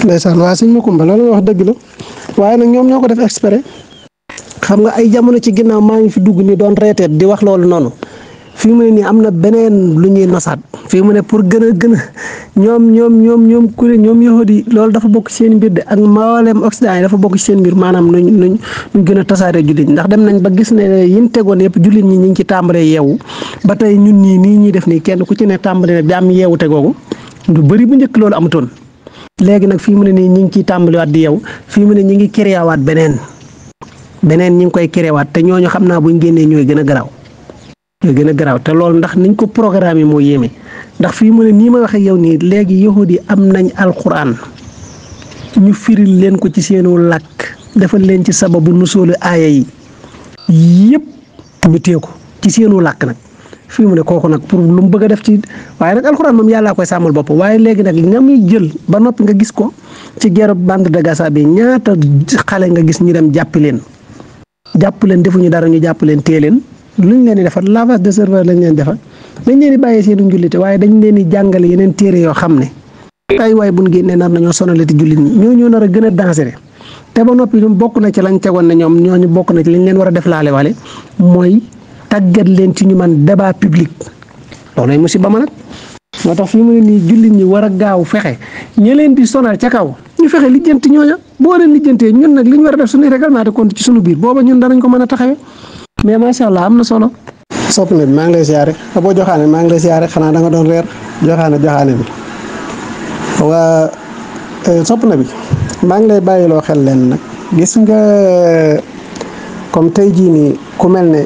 ndeysaan waa sëñ Makumba loolu wax dëgg la waaye nag ñoom ñoo ko def exprès xam nga ay jamono ci ginnaaw maa ngi fi dugg ni doon reeteet di wax loolu noonu fii mu ne nii am na beneen lu ñuy nosaat fii mu ne pour gën a ñoom ñoom yahudi loolu dafa bokk ci seen mbir de ak mboolem Occident yi dafa bokk ci seen mbir maanaam nuñ gën a tasaaree jullit ñi ndax dem nañ ba gis ne yin tegoon yëpp jullit ñi ñu ngi ci tàmbalee yeewu ba tey ñun nii ñuy def nii kenn ku ci ne tàmbalee di am yeewu tegoogu lu bëri bu njëkk loolu amutoon léegi nag fii mu ne nii ñu ngi ciy tàmbaliwaat di yeewu fii mu ne ñu ngi créewaat beneen ñu ngi koy créewaat te ñooñu xam naa buñ génnee ñooy gën a garaaw te loolu ndax niñ ko programme moo yéeme ndax fii mu ne nii ma waxee yow nii léegi yahudi yi am nañ alquran ñu firil leen ko ci seenu làkk defal leen ci sababu nusoolu aaya yi yëpp ñu téye ko ci seenu làkk nag fii mu ne kooku nag pour lu mu bëgg a def ci waaye nag alquran moom yàllaa koy sàmmal bopp waaye léegi nag nga muy jël ba noppi nga gis ko ci guerre bande de Gaza bi ñaata xale nga gis ñu dem jàpp leen defuñu dara ñu jàpp leen téye leen luñ leen di defal lavage de cerveau lañ leen defal dañ leen di bàyyee seenu njullite waaye dañ leen di jàngale yeneen téere yoo xam ne ay waay buñ génnee nar nañoo sonalati jullit ñi ñoo nar a gën a dangereux te ba noppi ñoom bokk na ci lañ tegoon ne ñoom ñooñu bokk na ci liñ leen war a def laale wale mooy tàggat leen ci ñu man débat public loolay musiba ma nag moo tax fii mu ne nii jullit ñi war a gaaw fexe ñi leen di sonal ca kaw ñu fexe lijjanti ñooña boo leen lijjantee ñun nag li ñu war a def suñuy règlement de compte ci suñu biir booba ñun danañ ko mën a taxawee mais macha allah am na solo. sopp na bi maa ngi lay siyaare boo joxaane maa ngi lay siyaare xanaa da nga doon reer joxaane bi waa sopp na bi maa ngi lay bàyyiloo xel leen nag gis nga comme tey jii nii ku mel ne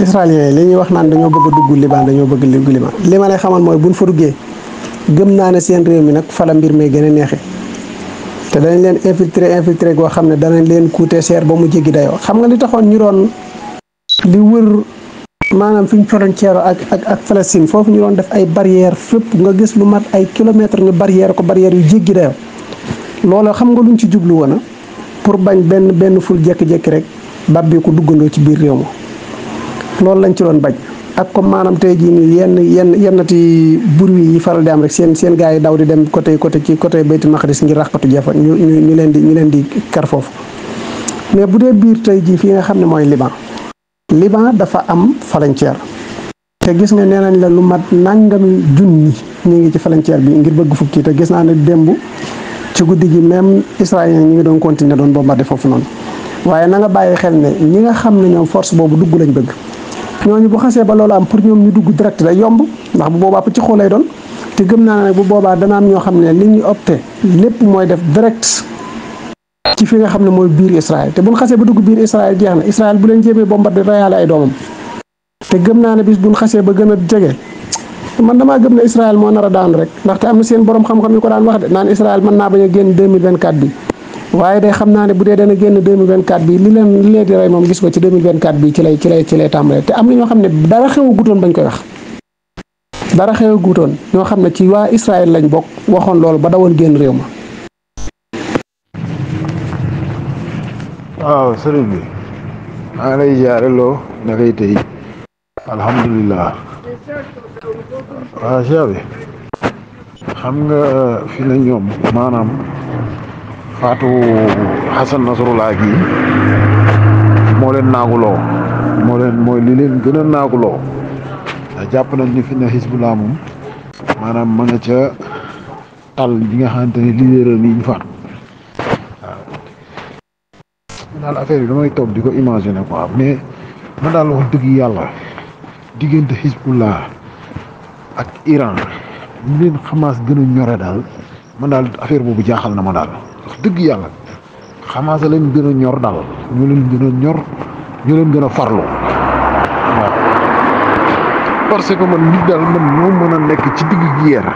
israéliens yi li ñuy wax naan dañoo bëgg a dugg Liban li ma lay xamal mooy buñ fa duggee gëm naa ne seen réew mi nag fala mbir may gën a neexee te danañ leen infiltré goo xam ne danañ leen coûter cher ba mu jéggi dayoo xam nga li taxoon ñu doon di wër maanaam fi ñu frontière ak Palestine foofu ñu doon def ay barrière fépp nga gis lu mat ay kilomètres ñu barrière yu jéggi dayoo loolu xam nga luñ ci jublu woon pour bañ benn ful jékki-jékki rek babbi ko duggandoo ci biir réew ma loolu lañ ci doon bañ ak comme maanaam tey jii nii yennati bruit yi faral di am rek seen gars yi daw di dem côté Baytul Maqdis ngir raxkatu jeefa ñu leen di kar foofu mais bu dee biir tey jii fii nga xam ne mooy Liban dafa am frontière te gis nga nee nañ la lu mat nangami junni ñu ngi ci frontière bi ngir bëgg fukki te gis naa ne démb ci guddi gi même israélien ñi ngi doon continuer doon bombardé foofu noonu waaye na nga bàyyi xel ne ñi nga xam ne ñoom force boobu dugg lañ bëgg ñooñu bu xasee ba loolu am pour ñoom ñu dugg direct day yomb ndax bu boobaa ci xoo lay doon te gëm naa ne bu boobaa dana am ñoo xam ne li ñuy opté lépp mooy def direct ci fi nga xam ne mooy biir Israël te buñ xasee ba dugg biir Israël jeex na Israël bu leen jéemee bombardé reyaale ay doomam te gëm naa ne bis buñ xasee ba gën a jege man damaa gëm ne Israël moo nar a daan rek ndaxte am na seen borom xam-xam yu ko daan wax de naan Israël mën naa bañ a génn 2024 bi waaye day xam naa ne bu dee dana génn 2024 bi li leen di rey moom gis ko ci 2024 bi ci lay tàmbalee te am na ñoo xam ne dara xew a guutoon bañ koy wax dara xew a guutoon ñoo xam ne ci waa Israël lañ bokk waxoon loolu ba dawoon génn réew ma. waaw sëriñ bi maa ngi lay ziare loo nakay tey alhamdulilah waaw cheikh bi xam nga fi na ñoom maanaam Fatou Hassan Nasrullah gi moo leen naaguloo mooy li leen gën a naaguloo ndax jàpp nañ ni fi na Hizbullah moom maanaam ma nga ca tal bi nga xamante ne leader yi ñu faat waaw daal affaire yi damay toog di ko imaginer quoi mais man daal wax dëgg yàlla diggante Hizbullah ak Iran ñu leen Hamas gën a ñore daal man daal affaire boobu jaaxal na ma daal wax dëgg yàlla Hamas leen gën a ñor daal ñu leen gën a ñor ñu leen gën a farlu waaw parce que man nit daal man moo mën a nekk ci digg guerre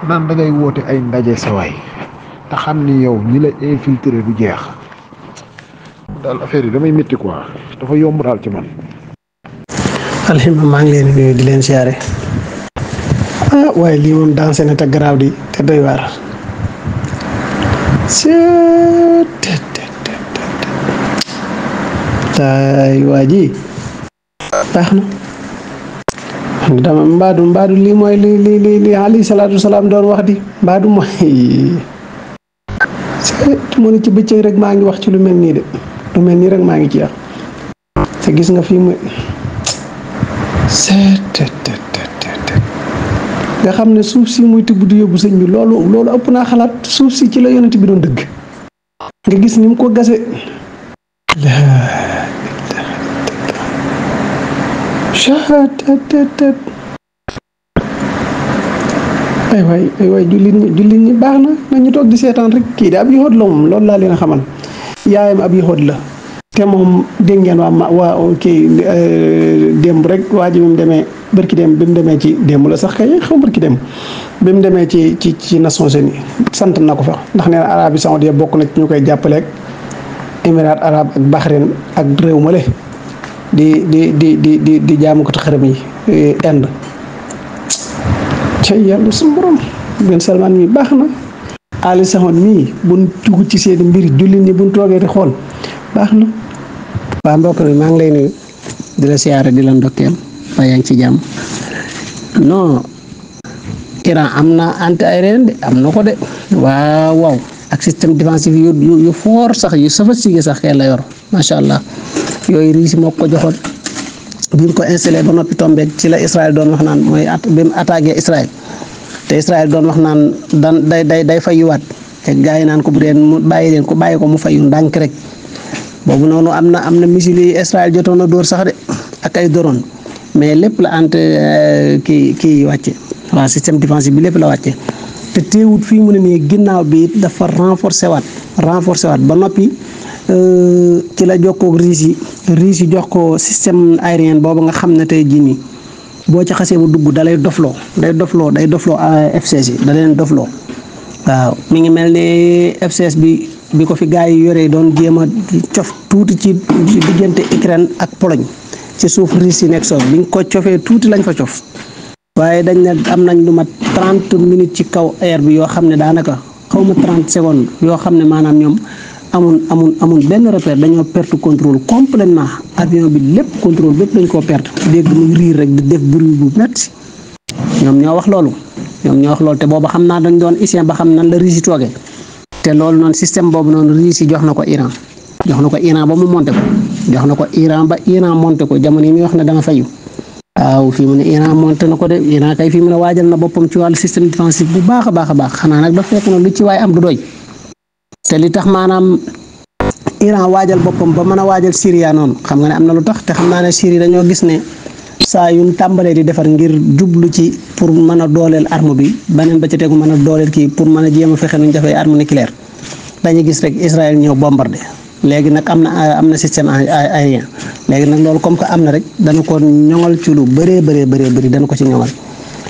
naan da ngay woote ay ndaje sawaay te xam ni yow ñi la infiltré du jeex daal affaire yi damay métti quoi dafa yomb daal ci man. alhamdulilah maa ngi leen di nuyu di leen siyaare waaye lii moom dansé na te garaaw di te doy waar. taay waa ji baax na dama mbaadu lii mooy li alayhi salaatu wasalaam doon wax di mbaadu mooy mu ne ci bëccëg rek maa ngi wax ci lu mel nii de lu mel nii rek maa ngi ci wax te gis nga fii mu nga xam ne suuf si muy tibb di yóbbu sëñ bi loolu ëpp naa xalaat suuf si ci la yonent bi doon dëgg nga gis ni mu ko gase ay waay jullit ñi baax na nañu toog di seetaan rek kii de ab yahud la moom loolu laa leen a xamal yaayam ab yahud la te moom dégg ngeen waa kii démb rek waa ji bi mu demee bërki démb bi mu demee ci démb la sax kay xaw bërki démb bi mu demee ci Nations Unies sant na ko fa ndax nee na Arabie Saoudite bokk na ci ñu koy jàppaleeg Émirats arabes ak Bahreïn ak réew ma le di jaamu ko xërëm yi Inde cay yàlla suñu borom Ben Salman mi baax na Ali Saxoon mii buñ dugg ci seen mbir jullit ñi buñ toogee di xool baax na. waa mbokk mi maa ngi lay nuyu di la siyaare di la ndokkeel waaye yaa ngi ci jàmm non Iran am na anti-aérien de am na ko de waaw ak système défensif yu fort sax yu sophistiqué sax kay la yor macha allah yooyu Russie moo ko joxoon bi mu ko installé ba noppi tombé ci la Israël doon wax naan mooy bi mu attaqué Israël te Israël doon wax naan day fayuwaat te gars yi naan ko bu dee mu bàyyi ko mu fayu ndànk rek boobu noonu am na missile yi Israël jotoon na dóor sax de ak ay drone mais lépp la kii wàcce waa système défensif bi lépp la wàcce te teewut fii mu ne nii ginnaaw bi dafa renforcé waat ba noppi ci la jokkoog Russie jox ko système aérien boobu nga xam ne tey jii nii boo ci xasee ba dugg day dofloo F-16 yi da leen dofloo waaw mi ngi mel ne F-16 bi ko fi gars yi yoree doon jéem a cof tuuti ci diggante Ukraine ak Pologne ci suuf Russie yi nekk soof bi nga ko cofee tuuti lañ fa cof waaye dañ ne am nañ lu mat 30 minutes ci kaw air bi yoo xam ne daanaka xaw ma 30 secondes yoo xam ne maanaam ñoom amul benn repère dañoo perte contrôle complètement avion bi lépp contrôle bépp dañ koo perte dégg muy riir rek di def bruit bu metti ñoom ñoo wax loolu te booba xam naa dañ doon isien ba xam nan la Russie toogee te loolu noonu système boobu noonu Russie jox na ko Iran ba mu monté ko jox na ko Iran ba Iran monté ko jamono yi muy wax ne dama fayu waaw fii mu ne Iran monté na ko de Iran kay fii mu ne waajal na boppam ci wàllu système défensif bu baax a baax xanaa nag dafa fekk na lu ci waaye am du doy te li tax maanaam Iran waajal boppam ba mën a waajal Syria noonu xam nga ne am na lu tax te xam naa ne Syrie dañoo gis ne saa yu tàmbalee di defar ngir jublu ci pour mën a dooleel arme bi beneen ba ca tegu mën a dooleel kii pour mën a jéem a fexe nuñ defee arme nucléaire dañuy gis rek Israël ñëw bombardé léegi nag am na système aérien léegi nag loolu comme que am na rek dana ko ñoŋal ci lu bëree dana ko ci ñoŋal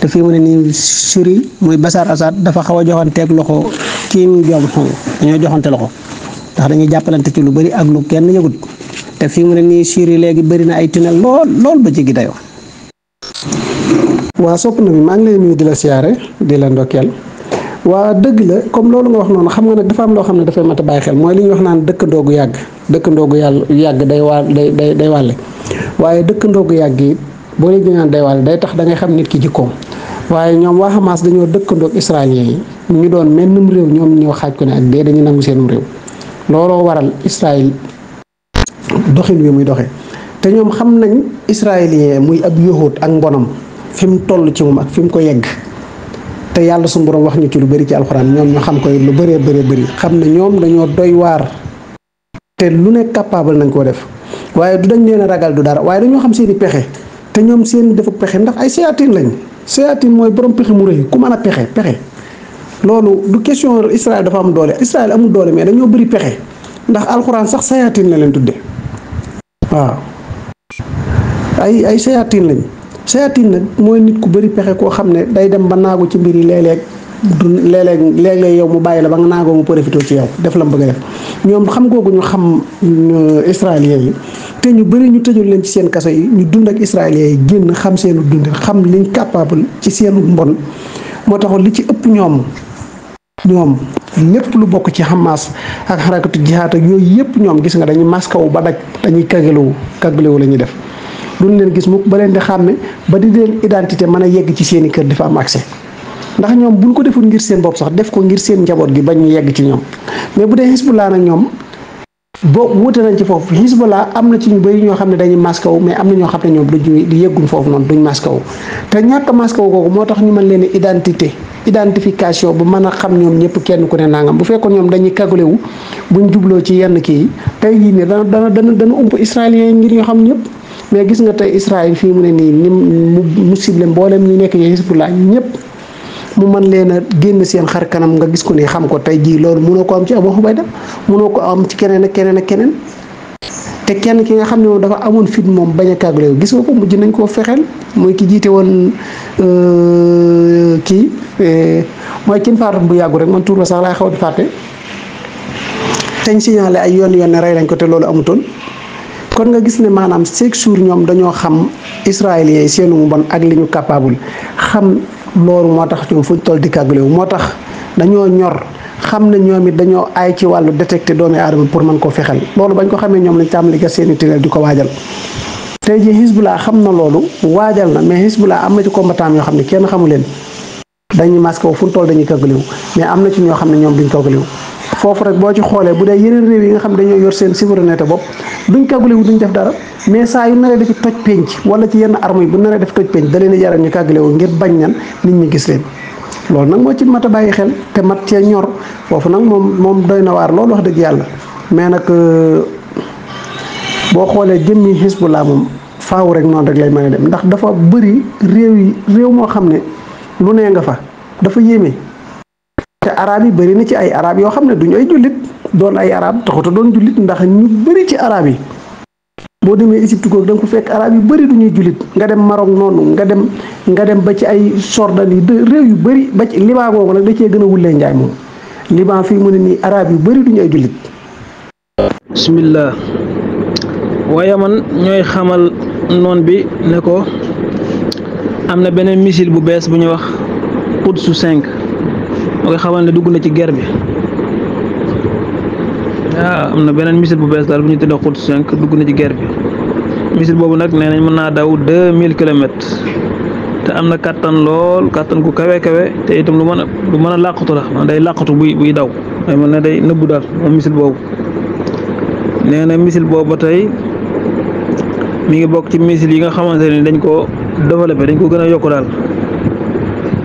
te fii mu ne nii Syrie muy Bachar Assad dafa xaw a joxanteeg loxo Kim Jong-un dañoo joxante loxo ndax dañuy jàppalante ci lu bëri ak lu kenn yëgut te fii mu ne nii Syrie léegi bëri na ay tunnel lool ba jéggi dayoo. waa sopp na bi maa ngi lay nuyu di la siyaare di la ndokkeel waa dëgg la comme loolu nga wax noonu xam nga nag dafa am loo xam ne dafay mat a bàyyi xel mooy li ñuy wax naan dëkkandoo gu yàgg day wàlle waaye dëkkandoo gu yàgg yi boo leen di naan day wàlle day tax da ngay xam nit ki jikkoom waaye ñoom waa Hamas dañoo dëkkandoog israélien yi ñu doon mennum réew ñoom ñoo xaaj ko ne ak dee dañu nangu seenum réew looloo waral Israël doxin wi muy doxee te ñoom xam nañ israélien muy ab yahud ak mbonam fi mu toll ci moom ak fi mu ko yegg te yàlla suñu borom wax ñu ci lu bëri ci alxuraan ñoom ñu xam ko lu bëri xam ne ñoom dañoo doy waar te lu ne capable nañ koo def waaye du dañ leen a ragal du dara waaye dañoo xam seeni pexe te ñoom seen defu pexe ndax ay séatine lañ séatine mooy borom pexe mu rëy ku mën a pexe loolu du question Israël dafa am doole Israël amul doole mais dañoo bëri pexe ndax alxuraan sax séatine la leen tudde waaw ay séatine lañ séatine nag mooy nit ku bëri pexe koo xam ne day dem ba naagu ci mbir yi léeg-léeg yow mu bàyyi la ba nga naagoo mu profité ci yow def la mu bëgg a def ñoom xam googu ñu xam israéliens yi te ñu bëri ñu tëjul leen ci seen kaso yi ñu dund ak israéliens yi génn xam seenu dund xam liñ capable ci seenu mbon moo tax li ci ëpp ñoom lépp lu bokk ci Hamas ak xarakatu jihaad ak yooyu yëpp ñoom gis nga dañuy maskawu ba daj dañuy kagalewu la ñuy def duñ leen gis mukk ba leen di xàmme ba di leen identité mën a yegg ci seeni kër di fa am accès ndax ñoom buñ ko deful ngir seen bopp sax def ko ngir seen njaboot gi bañ ñu yegg ci ñoom mais bu dee Hezbollah nag ñoom boo wuute nañ ci foofu Hezbollah am na ci ñu bëri ñoo xam ne dañuy masque wu mais am na ñoo xam ne ñoom duñ di yegguñ foofu noonu duñ masque wu te ñàkk masque wu kooku moo tax ñu mën leen identification bu mën a xam ñoom ñëpp kenn ku ne nangam bu fekkoon ñoom dañuy kagule wu buñ jubloo ci yenn kii yi tey jii nii dana ump israéliens yi ngir ñoo xam ñëpp mais gis nga tey Israël fii mu ne nii ni mu ciblé mboolem ñu nekk ci Hezbollah ñëpp mu mën leen a génn seen xar kanam nga gis ko ni xam ko tey jii loolu mënoo ko am ci Abu Ubayda mënoo ko am ci keneen ak keneen ak keneen te kenn ki nga xam ne moom dafa amoon fit moom bañ a kagule wu gis nga ko mujj nañ koo fexeel mooy ki jiite woon kii mooy kin faatu bu yàggu rek man tuur ba sax laay xaw di fàtte teñ signalé ay yoon ne rey lañ ko te loolu amutoon kon nga gis ne maanaam chaque jour ñoom dañoo xam israéliens yi seenu mu bon ak li ñu capable xam loolu moo tax ñoom fuñ toll di kàggale wu moo tax dañoo ñor xam ne ñoom it dañoo aay ci wàllu détecté doomi aadama pour mën koo fexel loolu bañ ko xamee ñoom lañ tàmbali gas seeni tunnel di ko waajal tey jii Hezbollah xam na loolu waajal na mais Hezbollah am na ci combattant yoo xam ne kenn xamu leen dañuy masque wu fu ñu toll dañuy kàggale wu mais am na ci ñoo xam ne ñoom duñ kàggale wu foofu rek boo ci xoolee bu dee yeneen réew yi nga xam ne dañoo yor seen souveraineté bopp duñ kàggale wu duñ def dara mais saa yu naree defi toj penc wala ci yenn armes yi bu naree def toj penc da leen di jaral ñu kàggale wu ngir bañ ñan nit ñi gis leen loolu nag moo ci mat a bàyyi xel te mat cee ñor foofu nag moom doy na waar loolu wax dëgg yàlla mais nag boo xoolee jëmmi Hezbollah moom faaw rek noonu rek lay mën a dem ndax dafa bëri réew moo xam ne lu nee nga fa dafa yéeme te arab yi bëri na ci ay arab yoo xam ne duñu ay jullit doon ay arab taxuta doon jullit ndax ñu bëri ci arab yi boo demee Égypte googu da nga ko fekk arab yu bëri du ñuy jullit nga dem Maroc noonu nga dem ba ci ay Jordan yi réew yu bëri ba ci Liban googu nag da cee gën a wullee njaay moom Liban fii mu ne nii arab yu bëri du ñu ay jullit. bismillah waaye man ñooy xamal noon bi ne ko am na beneen missile bu bees bu ñuy wax Quds 5 moo koy xamal ne dugg na ci guerre bi waaw am na beneen missile bu bees daal bu ñu tuddee Quds 5 dugg na ci guerre bi missile boobu nag nee nañ mën naa daw 2000 kilomètres te am na kattan lool kattan gu kawe te itam lu mën a làqatu la man day làqatu buy daw day mën ne day nëbbu daal moom missile boobu nee na missile boobu ba tey mi ngi bokk ci missile yi nga xamante ne dañ ko développé dañ ko gën a yokk daal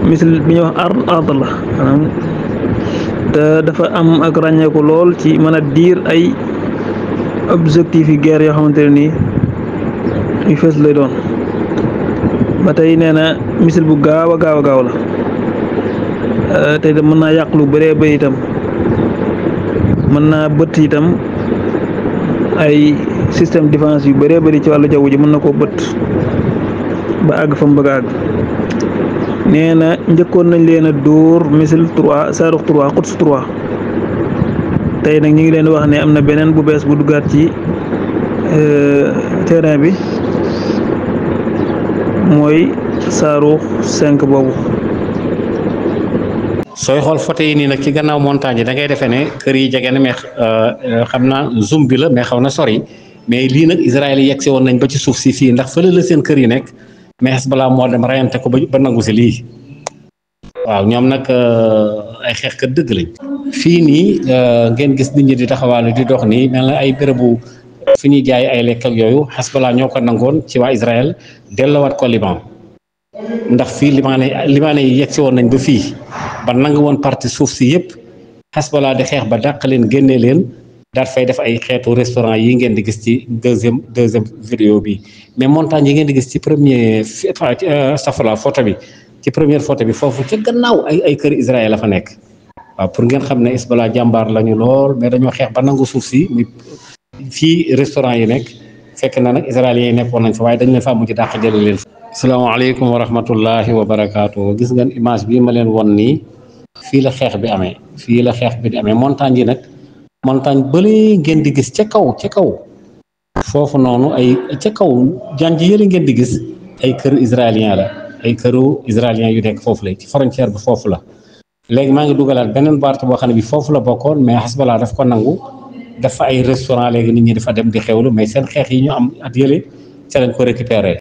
missile bi ñuy wax ard la maanaam te dafa am ak ràññeeku lool ci mën a diir ay objectif yi guerre yoo xamante ne nii yu fees lay doon ba tey nee na missile bu gaaw a gaaw la te itam mën naa yàq lu bëree bëri itam mën naa bëtt itam ay système défense yu bëree bëri ci wàllu jaww ji mën na koo bëtt ba àgg fa mu bëgg a àgg nee na njëkkoon nañ leen a dóor missile 3 Saarux 3 Quds 3 tey nag ñu ngi leen wax ne am na beneen bu bees bu duggaat ci terrain bi mooy Saarux 5 boobu. sooy xool photo yi nii nag ci gannaaw montagne yi da ngay defee ne kër yi jege na mais xam naa zoom bi la mais xaw na sori mais lii nag Israël yi yegsi woon nañ ba ci suuf si fii ndax fële la seen kër yi nekk mais Hezbollah moo dem rayante ko ba nangu si lii waaw ñoom nag ay xeexkat dëgg lañ. fii nii ngeen gis nit ñi di taxawaalu di dox nii mel na ay bérébu fi ñuy jaay ay lekk ak yooyu Hezbollah ñoo ko nangoon ci waa Israël delloowaat ko Liban ndax fii libaane yi yegsi woon nañ ba fii. ba nangu woon parti suuf si yëpp Hezbollah di xeex ba dàq leen génnee leen daal fay def ay xeetu restaurant yi ngeen di gis ci deuxième vidéo bi mais montagne yi ngeen di gis ci photo bi ci première photo bi foofu ca gannaaw ay kër Israël la fa nekk waaw pour ngeen xam ne Hezbollah jàmbaar lañu lool mais dañoo xeex ba nangu suuf si muy fii restaurant yi nekk fekk na nag israéliens yi nekkoon nañ fa waaye dañ leen fa mujj dàq jële leen fa. asalaamaaleykum wa rahmatullahi wa barakaatu gis ngeen image bi ma leen won nii fii la xeex bi amee montagne yi nag montagne bële ngeen di gis ca kaw foofu noonu ca kaw janj yële ngeen di gis ay kër israélien la ay këru israélien yu nekk foofu la ci frontière bi foofu la léegi maa ngi dugalaat beneen partie boo xam ne bi foofu la bokkoon mais Hezbollah daf ko nangu dafa ay restaurant léegi nit ñi dafa dem di xewlu mais seen xeex yi ñu am at yële ca lañ ko récupérer